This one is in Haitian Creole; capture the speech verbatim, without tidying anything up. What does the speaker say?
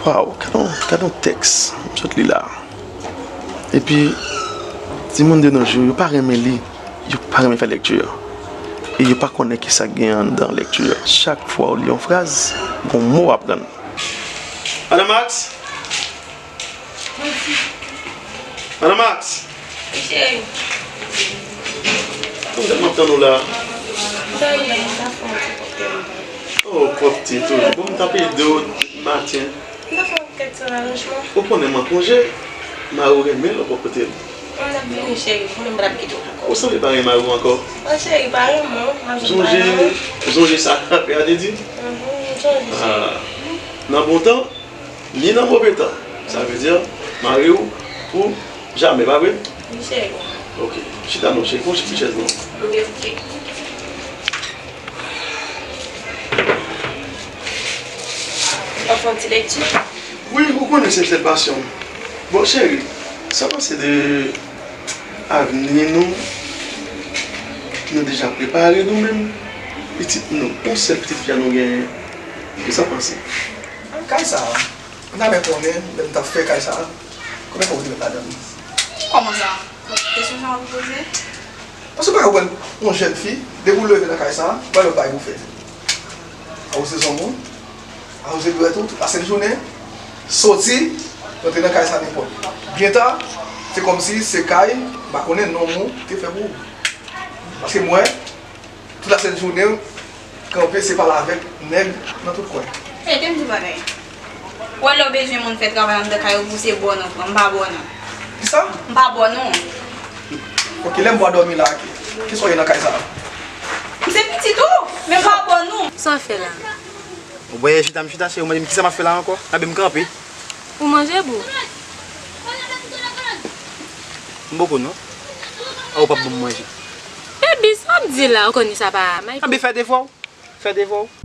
Waw, gade yon, gade yon tèks m sot li la. Epi, timoun de nos jours, yo pa renmen li, yo pa renmen fè lekti. E yo pa konnen ki sa k gen anndan lekti. Chak fwa w li yon fraz, gon mo w aprann. Madan Max! Madan Max! Wi, cheri. Kòman m ap tann ou la? Sa ye, m ta fè yon ti pwòpte m. Oh, pwòpte tou. Bon, m t ap ede w depi maten. M ta fè yon kèk ti aranjman. Ou konnen m an konje, mari w renmen lè w pòpte l. Mwen ap vini, cheri, mwen menm pa t ap kite w ankò. Ou sanble pa renmen mari w ankò. Oh, cheri, pa renmen, m ap jwenn pa renmen. Sonje, sonje sa lapè a te di? Mhm, m sonje, cheri. Ah, nan bon tan, ni nan move tan. Sa vle di, mari w pou jamè, pa vre? Wi, cheri. Ok. Chita non, cheri. Pran yon ti chèz non. Wi, ok. W ap fè yon ti lekti? Wi, ou konnen se sèl pasyon m. Bon, cheri, sa w panse de avni nou? Nou deja prepare nou menm? Pitit nou, yon sèl pitit fi a nou genyen. Kisa w panse? Kay sa a, m ta renmen konnen, lè m t ap fè kay sa a, konbyen kòb ou te met ladan l? Kòman sa? Kesyon sa w ap poze? Paske w pa ka konprann yon jèn fi, depi w leve nan kay sa a, w pa gen lòt bagay pou w fè. Awoze zanmi w, awoze dwèt ou, tout lasent jounen, soti, rantre nan kay sa a nenpòt. Byen ta, se kòmsi se kay, m pa konnen nonm ou te fè pou ou. Paske m wè, tout lasent jounen, kanpe se pale avèk nèg nan tout kwen. Ey, tande m di w bagay. Ou wè lè w bezwen moun fè travay anndan kay ou pou se bò non, frè m, m pa bò non. Kisa? M pa bò non. Ok, lè m bò a dòmi la, ki, kisa w ye nan kay sa a? M se pitit ou, men m pa bò non. Sa w fè la? Ou wè chita m chita, se ou mande m kisa m ap fè la ankò? Anben m kanpe. Ou manje, boo? M poko non. A ou p ap ban m manje. Baby, sa w ap di la, ou konn sa pa may. Anben fè devwa w. Fè devwa w.